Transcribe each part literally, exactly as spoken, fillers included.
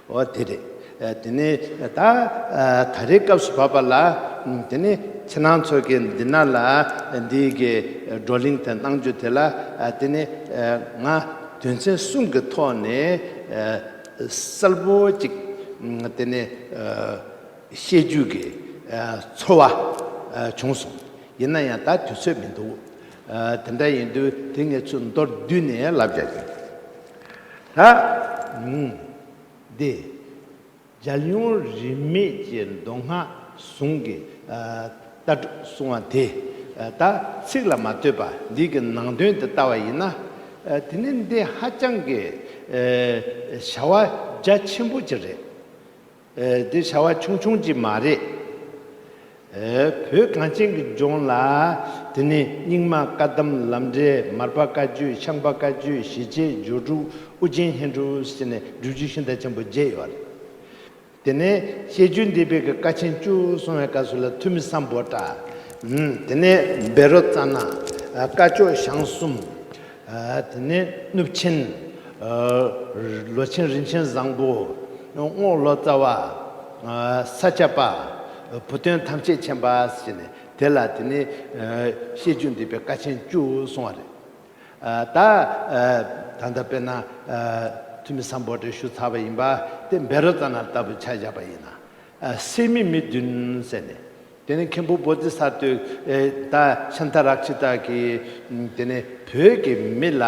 འོ་དེ་རེད། ཨ་དེ་ནས་ད་ཨ་ད་རེས་སྐབས་སུ་བབས་པ་ལ། ཨ་དེ་ནས་ཁྱེད་རང་ཚོ་གི་འདི་ན་ལ་འདི་གི་བགྲོ་གླེང་དེ་གནང་རྒྱུ་དེ་ལ། ཨ་དེ་ནས་ཨ་ང་དོན་ཚན་གསུམ་གི་ཐོག་ནས་ཨ་གསལ་པོ་ཅིག་ཨ་དེ་ནས་ཨ་བཤད་རྒྱུ་གི་ཨ་ཚོར་བ་ཨ་བྱུང་སོང་། ཡིན་ན་ཡང་ད་དུས་ཚོད་མི་འདུག་ཨ་དེ་འདྲ་ཡིན་དུས་དེ་ངས་ཚུར་མདོར་བསྡུས་ནས་ལབ་རྒྱག་གི། ད་ཨུམ་འདི་རྒྱལ་ཡོངས་རིས་མེད་ཀྱི་མདོ་སྔགས་ཟུང་གི་ཨ་ལྟ་གྲུབ་གསུང་བ་དེ། ཨ་ད་ཚིག་ལ་མ་ལྟོས་པ་འདི་གི་ནང་དོན་དེ་ལྟ་བ་ཡིན་ན། ཨ་དེ་ནི་འདི་ཧ་ཅང་གི་ཨ་བྱ་བ་རྒྱ་ཆེན་པོ་ཅིག་རེད། ཨེ་འདི་བྱ་བ་ཆུང་ཆུང་ཅིག་མ་རེད། ཨེ་བོད་གངས་ཅན་གྱི་ལྗོངས་ལ་དེ་ནས་རྙིང་མ་བཀའ་གདམས་ལམ་འབྲས། མར་པ་བཀའ་བརྒྱུད། ཤངས་པ་བཀའ་བརྒྱུད། ཞི་བྱེད། སྦྱོར་དྲུག་ཨུ་རྒྱན་སྙན་སྒྲོན་ཟེར་ནས་སྒྲུབ་བརྒྱུད་ཤིང་རྟ་ཆེན་པོ་བརྒྱད་ཡོད་རེད། དེ་ནས་བཤད་རྒྱུད་འདུས་པའི་གི་ཀ་ཆེན་བཅུ་གསུང་བའི་སྐབས་སུ་ལ་ཐུ་མི་སམ་བྷོ་ཊ། ཨུམ་དེ་ནས་བཻ་རོ་ཙ་ན། ཨ་བཀའ་ཆོས་ཞང་གསུམ། ཨ་དེ་ནས་གནུབས་ཆེན། ཨ་ལོ་ཆེན་རིན་ཆེན་བཟང་པོ། རྔོག་ལོ་ཙཱ་བ། ཨ་ས་སྐྱ་པ། བུ་སྟོན་ཐམས་ཅད་མཁྱེན་པ་ཟེར་ནས་དེ་ལ་དེ་ནས་ཨ་བཤད་རྒྱུད་འདུས་པའི་ཀ་ཆེན་བཅུ་གསུང་བ་རེད། ཨ་ད་ཨ་ད་ལྟ་དཔེར་ན་ཨ་ཐུ་མི་སམ་བྷོ་ཊས་ཞུ་ཚར་བ་ཡིན་པ། དེ་བཻ་རོ་ཙ་ན་ལྟ་བུ་ཆ་བཞག་པ་ཡིན་ན། ཨ་སད་མི་མི་བདུན་ཟེར་ནས། དེ་ནས་མཁན་པོ་བོ་དྷི་ས་ཏྭས་ཨེ་ད་ཤཱནྟ་རཀྵི་ཏ་གིས་དེ་ནས་བོད་ཀྱི་མི་ལ་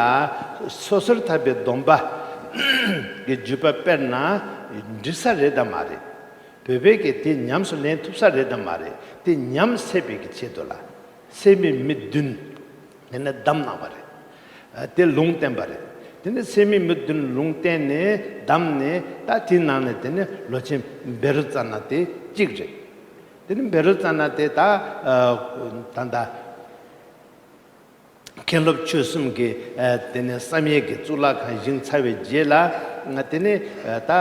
སོ་སོར་ཐར་པའི་སྡོམ་པ་གི་བརྒྱུད་པ་སྤེལ་ན་འགྲིག་ས་རེད་དམ་མ་རེད། བོད་པས་ཀྱི་དེ་ཉམས་སུ་ལེན་ཐུབ་ས་རེད་དམ་མ་རེད། དེ་ཉམས་སད་པའི་གི་ཆེད་དུ་ལ་སད་མི་མི་བདུན་དེ་ནས་བདམས་གནང་བ་རེད། ཨ་དེ་ལུང་བསྟན་པ་རེད། དེ་ནས་སད་མི་མི་བདུན་ལུང་བསྟན་ནས་བདམས་ནས། ད་དེའི་ནང་ནས་དེ་ནས་ལོ་ཆེན་བཻ་རོ་ཙ་ན་དེ་གཅིག་རེད། དེ་ནས་བཻ་རོ་ཙ་ན་དེ་ད་ཨ་ད་ལྟ་མཁན་སློབ་ཆོས་གསུམ་གྱི་ཨ་དེ་ནས་བསམ་ཡས་ཀྱི་གཙུག་ལག་ཁང་བཞེངས་ཚར་བའི་རྗེས་ལ། ཨ་དེ་ནས་ཨ་ད་ཨ་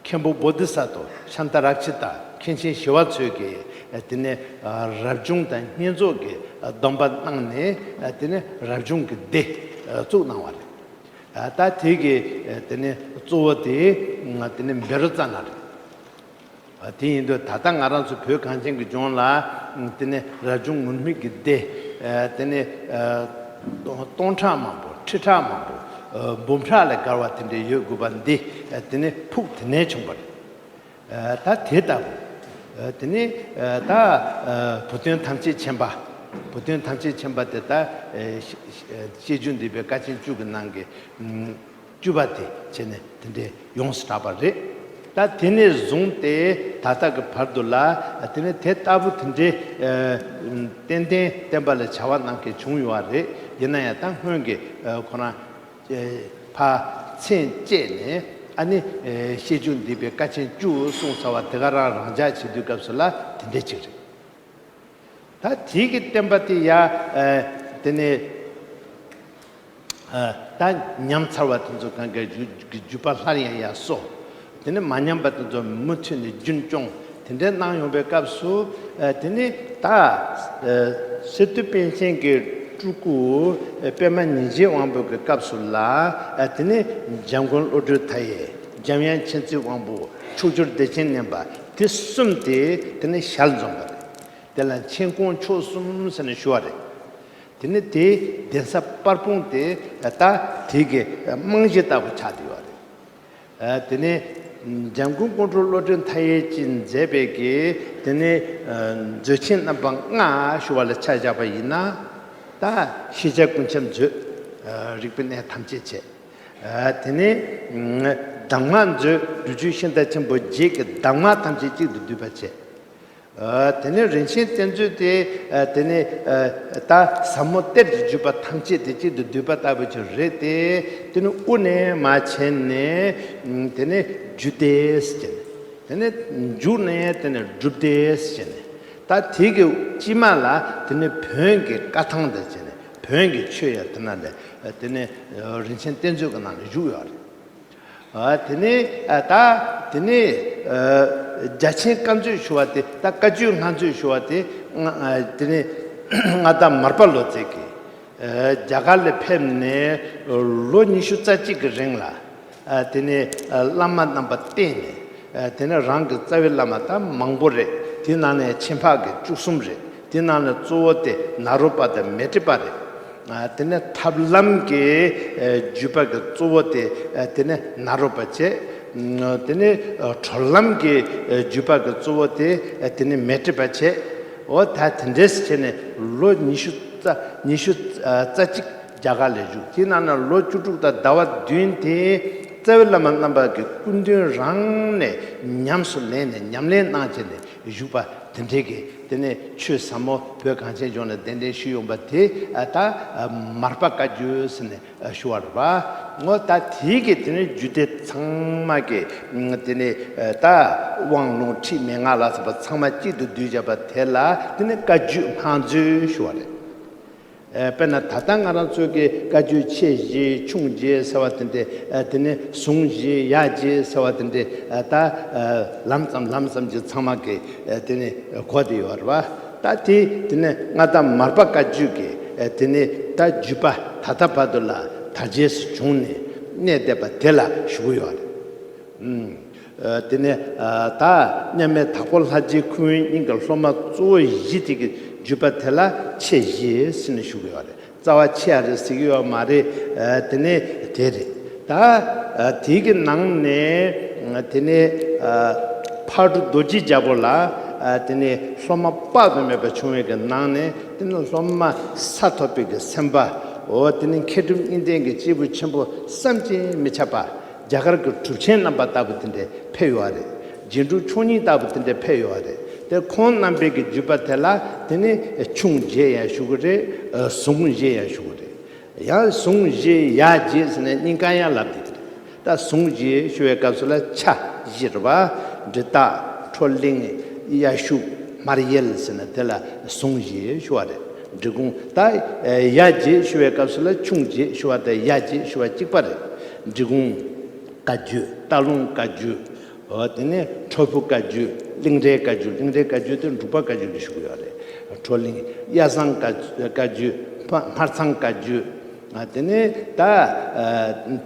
མཁན་པོ་བོ་དྷི་ས་ཏྭ་ཤཱནྟ་རཀྵི་ཏ་མཁན་ཆེན་ཞི་བ་འཚོ་གིས་ཨ་དེ་ནས་ཨ་རབ་བྱུང་དང་བསྙེན་རྫོགས་ཀྱི་ཨ་སྡོམ་པ་གནང་ནས། ཨ་དེ་ནས་རབ་བྱུང་གི་སྡེ་ཨ་བཙུགས་གནང་བ་རེད། ཨ་ད་དེ་གི་ཨ་དེ་ནས་གཙོ་བོ་དེ་ཨ་དེ་ནས་བཻ་རོ་ཙ་ན་རེད། ཨ་དེ་ཡིན་དུས་ད་ལྟ་ང་རང་ཚོ་བོད་གངས་ཅན་གྱི་ལྗོངས་ལ་ཨ་དེ་ནས་རབ་བྱུང་ངུར་སྨྲིག་གི་སྡེ། ཨ་དེ་ནས་ཨ་སྟོང་སྟོང་ཕྲག་མང་པོ། ཁྲི་ཕྲག་མང་པོ། ཨ་འབུམ་ཕྲག་ལས་བརྒལ་བ་དེ་འདྲ་ཡོད་དགོས་པ་འདི་ཨ་དེ་ནས་ཕུགས་དེ་ནས་བྱུང་བ་རེད། ཨ་ད་དེ་ལྟ་བུ། ཨ་དེ་ནས་ཨ་ད་ཨ་བུ་སྟོན་ཐམས་ཅད་མཁྱེན་པ། བུ་སྟོན་ཐམས་ཅད་མཁྱེན་པ་དེ་ད་ཨེ་ཤེས་ཤེས་བྱེད་འདུས་པའི་ཀ་ཆེན་བཅུ་གི་ནང་གི་ཨུམ་བཅུ་པ་དེ་བྱས་ནས་དེ་འདྲའི་ཡོངས་སུ་གྲགས་པ་རེད། ད་དེ་ནས་བཟུང་སྟེ་ད་ལྟ་གི་བར་དུ་ལ། ཨ་དེ་ནས་དེ་ལྟ་བུ་དེ་འདྲའི་ཨ་ཏན་ཏན་བསྟན་པ་ལ་བྱ་བ་གནང་མཁན་བྱུང་ཡོད་པ་རེད། ཡིན་ན་ཡང་ད་སྔོན་གྱི་ཨ་ཁོ་རང་ཨེ་ཕར་མཚན་བཅད་ནས། ཨ་ནི་ཨེ་བཤད་རྒྱུད་འདུས་པའི་ཀ་ཆེན་བཅུ་གསུངས་ཚར་བ་དེ་ག་རང་རང་འཇགས་བྱེད་དུས་སྐབས་སུ་ལ་དེ་འདྲ་ཅིག་རེད། ད་དེ་གི་བསྟན་པ་དེ་ཡ་ཨེ་དེ་ནས་ཨེ་ད་ཉམས་ཚར་བ་དེ་ཚོ་གང་ག་རྒྱུད་རྒྱུད་པ་སླར་ཡང་ཡར་གསོ། དེ་ནས་མ་ཉམས་པ་དེ་ཚོ་མུ་མཐུད་ནས་རྒྱུན་སྐྱོང་། དེ་འདྲ་གནང་ཡོང་པའི་སྐབས་སུ། ཨ་དེ་ནས་ད་ཨ་སི་ཏུ་པཎ་ཆེན་གྱི་སྤྲུལ་སྐུ་པདྨ་ཉི་བརྒྱའི་དབང་པོ་གི་སྐབས་སུ་ལ། ཨ་དེ་ནས་འཇམ་མགོན་བློ་གྲོས་མཐའ་ཡས། འཇམ་དབྱངས་མཁྱེན་བརྩེའི་དབང་པོ། མཆོག་གྱུར་བདེ་ཆེན་མནན་པ། དེ་གསུམ་དེ་དེ་ནས་ཞལ་འཛོམས་པ་རེད། དེ་ལ་མཁྱེན་ཀོང་མཆོག་གསུམ་ཟེར་ནས་ཞུ་བ་རེད། དེ་ནས་དེའི་གདན་ས་པར་སྤུངས་དེ་ད་དེ་གི་རྨང་གཞི་ལྟ་བུ་ཆགས་བསྡད་ཡོད་རེད། ཨ་དེ་ནས་འཇམ་མགོན་ཀོང་སྤྲུལ་བློ་གྲོས་མཐའ་ཡས་ཀྱིས་མཛད་པའི་གི་དེ་ནས་ཨ་མཛོད་ཆེན་རྣམ་པ་ལྔ་ཞུ་བ་ལ་ཆ་བཞག་པ་ཡིན་ན། ད་ཤེས་བྱ་ཀུན་ཁྱབ་མཛོད། ཨ་རིག་པའི་གནས་ཐམས་ཅད་བྱས། ཨ་དེ་ནས་ཨ་གདམས་ངག་མཛོད། སྒྲུབ་བརྒྱུད་ཤིང་རྟ་ཆེན་པོ་བརྒྱད་ཀྱི་གདམས་ངག་ཐམས་ཅད་གཅིག་ཏུ་བསྡུས་པ་བྱས། ཨ་དེ་ནས་རིན་ཆེན་གཏེར་མཛོད་དེ། ཨ་དེ་ནས་ཨ་ད་ཟབ་མོ་གཏེར་གྱི་བརྒྱུད་པ་ཐམས་ཅད་དེ་གཅིག་ཏུ་བསྡུས་པ་ལྟ་བུ་ཅིག་རེད་དེ། དེ་ནས་དབུ་ནས་མར་བྱས་ནས་ཨ་དེ་ནས་རྒྱུད་སྡེ་ཟེར་ནས། དེ་ནས་མཇུག་ནས་དེ་ནས་སྒྲུབ་སྡེ་ཟེར་ནས། ད་དེ་གི་དཀྱིལ་མ་ལ་དེ་ནས་བོན་གྱི་བཀའ་ཐང་དང་བཅས་ནས་བོན་གྱི་ཆོས་ཡང་དེ་ནང་ལ། ཨ་དེ་ནས་ཨ་རིན་ཆེན་གཏེར་མཛོད་ཀྱི་ནང་ལ་བཞུགས་ཡོད་རེད། ཨ་དེ་ནས་ཨ་ད་དེ་ནས་ཨ་རྒྱ་ཆེན་བཀའ་མཛོད་ཞུ་བ་དེ། ད་བཀའ་བརྒྱུད་སྔགས་མཛོད་ཞུ་བ་དེ། ཨ་དེ་ནས་མངའ་བདག་མར་པ་ལོ་ཙཱ་གིས་ཨ་རྒྱ་གར་ལ་ཕེབས་ནས་ལོ་ཉི་ཤུ་རྩ་གཅིག་གི་རིང་ལ། ཨ། དེ་ནས་ཨ་བླ་མ་རྣམ་པ་བསྟེན་ནས། ཨ། དེ་ནས་རང་གི་རྩ་བའི་བླ་མ་ད་མང་པོ་རེད། དེ་ནང་ནས་ཆེ་འཕགས་ཀྱི་བཅུ་གསུམ་རེད། དེ་ནང་ནས་གཙོ་བོ་དེ་ནཱ་རོ་པ་དང་མཻ་ཏྲི་པ་རེད། ཨ། དེ་ནས་ཐབས་ལམ་གྱི་ཨ་བརྒྱུད་པ་གི་གཙོ་བོ་དེ་ཨ་དེ་ནས་ནཱ་རོ་པ་བྱས། ཨ། དེ་ནས་ཨ་གྲོལ་ལམ་གྱི་ཨ་བརྒྱུད་པ་གི་གཙོ་བོ་དེ་ཨ་དེ་ནས་མཻ་ཏྲི་པ་བྱས། འོ་ད་དེ་འདྲས་བྱས་ནས་ལོ་ཉི་ཤུ་རྩ་ཉི་ཤུ་རྩ་གཅིག་རྒྱ་གར་ལ་བཞུགས། དེ་ནང་ན་ལོ་བཅུ་དྲུག་དང་ཟླ་བ་བདུན་དེ་རྩ་བའི་བླ་མ་རྣམ་པ་གི་སྐུ་མདུན་རང་ནས་ཉམས་སུ་ལེན་ནས་ཉམས་ལེན་གནང་བྱས་ནས་བཞུགས་པ་དེ་འདྲའི་གི། དེ་ནས་ཆོས་ཟབ་མོ་བོད་གངས་ཅན་ལྗོངས་ནས་གདན་འདྲེན་ཞུས་ཡོང་པ་དེ་ཨ་ད་ཨ་མར་པ་བཀའ་བརྒྱུད་ཟེར་ནས་ཨ་ཞུ་བ་རེད་པ། འོ་ད་དེའི་གི་དེ་ནས་རྒྱུད་སྡེ་ཚང་མ་གི་དེ་ནས་ཨ་ད་དབང་ལུང་ཁྲིད་མན་ངག་ལ་སོགས་པ་ཚང་མ་གཅིག་ཏུ་བསྡུས་བྱས་པ་དེ་ལ་དེ་ནས་བཀའ་བརྒྱུད་སྔགས་མཛོད་ཞུ་བ་རེད། ཨ། དཔེར་ན་ད་ལྟ་ང་རང་ཚོ་གི་བཀའ་བརྒྱུད་ཆེ་བཞི་ཆུང་བརྒྱད་ཟེར་བ་དེ་འདྲ། ཨ། དེ་ནས་ཟུང་བཞི་ཡ་བརྒྱད་ཟེར་བ་དེ་འདྲ། ཨ། ད་ཨ་ལམ་ཙམ་ལམ་ཙམ་གྱི་ཚང་མ་གི་ཨ་དེ་ནས་གོ་བསྡད་ཡོད་རེད་པ། ད་དེ་དེ་ནས་མངའ་བདག་མར་པ་བཀའ་བརྒྱུད་ཀྱི་ཨ་དེ་ནས་ད་བརྒྱུད་པ་ད་ལྟ་བར་དུ་ལ་དར་རྒྱས་སུ་བྱུང་ནས་གནས་བསྡད་པ་དེ་ལ་ཞུ་གི་ཡོད་རེད། ཨུམ། ཨ། དེ་ནས་ཨ་ད་མཉམ་མེད་དྭགས་པོ་ལྷ་རྗེའི་ཁུ་དབོན་གཉིས་ཀྱི་སློབ་མ་གཙོ་བོ་བཞི་དེ་གི་བརྒྱུད་པ་དེ་ལ་ཆེ་བཞི་ཟེར་ནས་ཞུ་གི་ཡོད་རེད། རྩ་བ་ཆེ་ཡ་རེད་ཟེར་གི་ཡོད་མ་རེད། ཨ། དེ་ནས་དེ་རེད། ད་ཨ་དེ་གི་ནང་ནས་ཨ་དེ་ནས་ཨ་ཕག་གྲུ་རྡོ་རྗེ་རྒྱལ་པོ་ལ་ཨ་དེ་ནས་སློབ་མ་དཔག་ཏུ་མེད་པ་བྱུང་བའི་གི་ནང་ནས་དེ་ནས་སློབ་མ་ས་ཐོབ་པའི་གི་སེམས་དཔའ། འོ་དེ་ནས་མཁས་གྲུབ་གཉིས་ལྡན་གྱི་སྐྱེས་བུ་ཆེན་པོ་བསམ་གྱིས་མི་ཁྱབ་པ། རྒྱ་གར་གྱི་གྲུབ་ཆེན་རྣམ་པ་ལྟ་བུ་དེ་འདྲ་ཕེབས་ཡོད་རེད། རྗེས་འགྲོ་མཆོག་གཉིས་ལྟ་བུ་དེ་འདྲ་ཕེབས་ཡོད་རེད། དེ་ཁོང་རྣམ་པའི་གི་བརྒྱུད་པ་དེ་ལ་དེ་ནི་ཆུང་བཞི་ཡང་ཞུ་གི་རེད། ཟུང་བཞི་ཡང་ཞུ་གི་རེད། ཡང་ཟུང་བཞི་ཡ་བརྒྱད་ཟེར་ནས་གཉིས་ཀ་ཡང་ལབ་བསྡད་ཀྱི་རེད། ད་ཟུང་བཞི་ཞུ་བའི་སྐབས་སུ་ལ་ཆ་བཞི་རེད་པ། འབྲི་སྟག་ཁྲོ་གླིང་། གཡའ་ཤུག་དམར་ཡེལ་ཟེར་ནས་དེ་ལ་ཟུང་བཞི་ཞུ་བ་རེད། འབྲི་གུང་། ད་ཡ་བརྒྱད་ཞུ་བའི་སྐབས་སུ་ལ་ཆུང་བརྒྱད་ཞུ་བ་དང་ཡ་བརྒྱད་ཞུ་བ་གཅིག་པ་རེད། འབྲི་གུང་བཀའ་བརྒྱུད། སྟག་ལུང་བཀའ་བརྒྱུད། འོ་དེ་ནས་ཁྲོ་ཕུ་བཀའ་བརྒྱུད། གླིང་རས་བཀའ་བརྒྱུད། གླིང་རས་བཀའ་བརྒྱུད་དེ་འབྲུག་པ་བཀའ་བརྒྱུད་ཀྱིས་ཞུ་གི་ཡོད་རེད། ཁྲོ་གླིང་། གཡའ་བཟང་བཀའ་བཀའ་བརྒྱུད། སྨར་ཚང་བཀའ་བརྒྱུད། ཨ། དེ་ནས་ད་ཨ་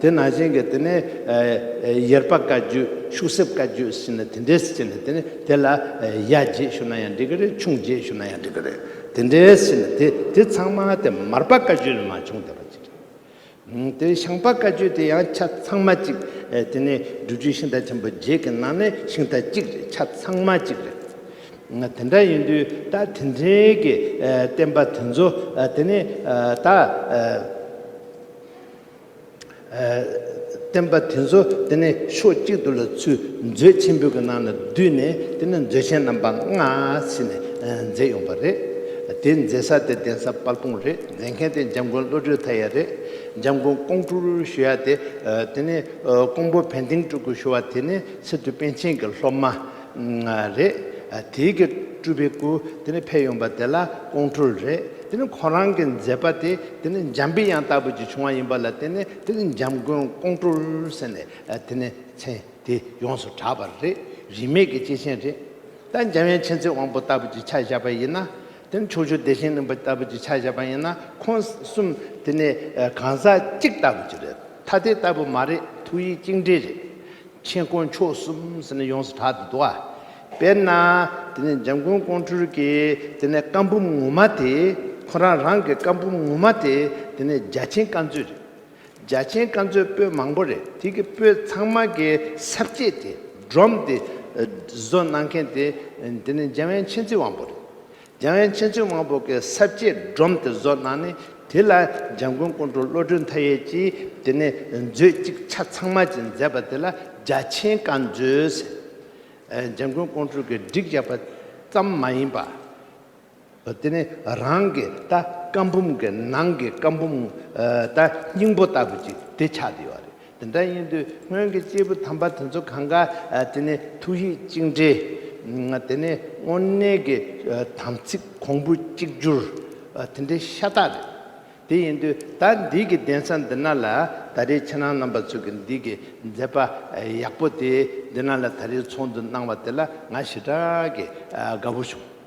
དེ་ནང་བཞིན་གྱི་དེ་ནས་ཨ་ཡེར་པ་བཀའ་བརྒྱུད། ཤུག་གསེབ་བཀའ་བརྒྱུད་ཟེར་ནས་དེ་འདྲས་ཟེར་ནས་དེ་ནས་དེ་ལ་ཨ་ཡ་བརྒྱད་ཞུ་ན་ཡང་འགྲིག་གི་རེད། ཆུང་བརྒྱད་ཞུ་ན་ཡང་འགྲིག་གི་རེད། དེ་འདྲས་ཟེར་ནས་དེ་དེ་ཚང་མ་དེ་མར་པ་བཀའ་བརྒྱུད་ནས་མར་བྱུང་བསྡད་པ་ཅིག་རེད། ཨ། དེ་ཤངས་པ་བཀའ་བརྒྱུད་དེ་ཡང་ཆ་ཚང་མ་གཅིག་ཨ་དེ་ནས་སྒྲུབ་བརྒྱུད་ཤིང་རྟ་ཆེན་པོ་བརྒྱད་ཀྱི་ནང་ནས་ཤིང་རྟ་གཅིག་རེད། ཆ་ཚང་མ་གཅིག་རེད། དེ་འདྲ་ཡིན་དུས་ད་དེ་འདྲའི་གི་ཨ་བསྟན་པ་དེ་ཚོ་ཨ་དེ་ནས་ཨ་ད་ཨ་ཨ་བསྟན་པ་དེ་ཚོ་དེ་ནས་ཕྱོགས་གཅིག་ཏུ་ལ་ཚུར་མཛོད་ཆེན་པོའི་གི་ནང་ནས་བསྡུས་ནས་དེ་ནས་མཛོད་ཆེན་རྣམ་པ་ལྔ་ཟེར་ནས་ཨ་མཛད་ཡོང་པ་རེད། དེ་མཛད་ས་དེ་གདན་ས་དཔལ་སྤུངས་རེད། མཛད་མཁན་དེ་འཇམ་མགོན་བློ་གྲོས་མཐའ་ཡས་རེད། འཇམ་མགོན་ཀོང་སྤྲུལ་ཞུ་ཡ་དེ་ཨ་དེ་ནས་ཨ་ཀོང་པོ་བན་དིང་སྤྲུལ་སྐུ་ཞུ་བ་དེ་ནི་སི་ཏུ་པཎ་ཆེན་གྱི་སློབ་མ་ཨ་རེད། ཨ་དེའི་གི་སྤྲུལ་པའི་སྐུ་དེ་ནི་ཕེབས་ཡོང་པ་དེ་ལ་ཀོང་སྤྲུལ་རེད། དེ་ནི་ཁོ་རང་གི་མཛད་པ་དེ་དེ་ནི་འཇམ་པའི་དབྱངས་ལྟ་བུ་ཅིག་བྱུང་བ་ཡིན་པ་ལ་བརྟེན་ནས་དེ་ནི་འཇམ་མགོན་ཀོང་སྤྲུལ་ཟེར་ནས་ཨ་དེ་ནི་མཚན་དེ་ཡོངས་སུ་གྲགས་པ་རེད། རིས་མེད་ཀྱི་སྐྱེས་ཆེན་རེད། ད་འཇམ་དབྱངས་མཁྱེན་བརྩེ་དབང་པོ་ལྟ་བུ་ཅིག་ཆ་བཞག་པ་ཡིན་ན། དེ་ནི་ཕྱོགས་བཅུའི་བདེ་ཆེན་གླིང་པ་ལྟ་བུ་ཅིག་ཆ་བཞག་པ་ཡིན་ན་ཁོང་གསུམ་དེ་ནི་ཨ་གང་ཟག་གཅིག་ལྟ་བུ་ཅིག་རེད། ཐ་དད་ལྟ་བུ་མ་རེད། ཐུགས་ཡིད་གཅིག་འདྲེས་རེད། མཁྱེན་ཀོང་མཆོག་གསུམ་ཟེར་ནས་ཡོངས་སུ་གྲགས་ཏེ་འདུག་ཨ། དཔེར་ན་དེ་ནི་འཇམ་མགོན་ཀོང་སྤྲུལ་གྱི་དེ་ནི་བཀའ་འབུམ་ངོ་མ་དེ། ཁོ་རང་རང་གི་བཀའ་འབུམ་ངོ་མ་དེ་དེ་ནི་རྒྱ་ཆེན་བཀའ་མཛོད་རེད། རྒྱ་ཆེན་བཀའ་མཛོད་པོད་མང་པོ་རེད། དེ་གི་པོད་ཚང་མ་གི་ས་བཅད་དེ་སྒྲོམ་དེ་ཨ་བཟོ་གནང་མཁན་དེ་དེ་ནི་འཇམ་དབྱངས་མཁྱེན་བརྩེ་དབང་པོ་རེད། འཇམ་དབྱངས་མཁྱེན་བརྩེ་དབང་པོ་གི་ས་བཅད་སྒྲོམ་དེ་བཟོ་གནང་ནས་དེ་ལ་འཇམ་མགོན་ཀོང་སྤྲུལ་བློ་གྲོས་མཐའ་ཡས་ཀྱིས་དེ་ནི་མཛོད་གཅིག་ཆ་ཚང་མ་གཅིག་མཛད་པ་དེ་ལ་རྒྱ་ཆེན་བཀའ་མཛོད་ཟེར། ཨ་འཇམ་མགོན་ཀོང་སྤྲུལ་གྱིས་བསྒྲིགས་བཞག་པ་ཙམ་མ་ཡིན་པ། དེ་ནི་རང་གི་ད་བཀའ་འབུམ་གྱི་ནང་གི་བཀའ་འབུམ་ཨ་ད་སྙིང་པོ་ལྟ་བུ་ཅིག་དེ་ཆགས་བསྡད་ཡོད་རེད། དེ་འདྲ་ཡིན་དུས་སྔོན་གྱི་སྐྱེས་བུ་དམ་པ་དེ་ཚོ་གང་ག་ཨ་དེ་ནི་ཐུགས་ཡིད་གཅིག་འདྲེས། ཨ་དེ་ནི་དངོས་གནས་ཀྱི་ཨ་དམ་ཚིག་གོང་བུ་གཅིག་གྱུར། ཨ་དེ་འདྲའི་ཤ་སྟག་རེད། དེ་ཡིན་དུས་ད་འདི་གི་གདན་ས་འདི་ན་ལ་ད་རེས་ཁྱེད་རང་རྣམ་པ་ཚོ་གི་འདི་གི་མཛད་པ་ཡག་པོ་དེ་འདི་ན་ལ་ད་རེས་ཚོགས་འདུ་གནང་བ་དེ་ལ་ང་ཞེ་དྲག་གི་ཨ་དགའ་པོ་བྱུང་།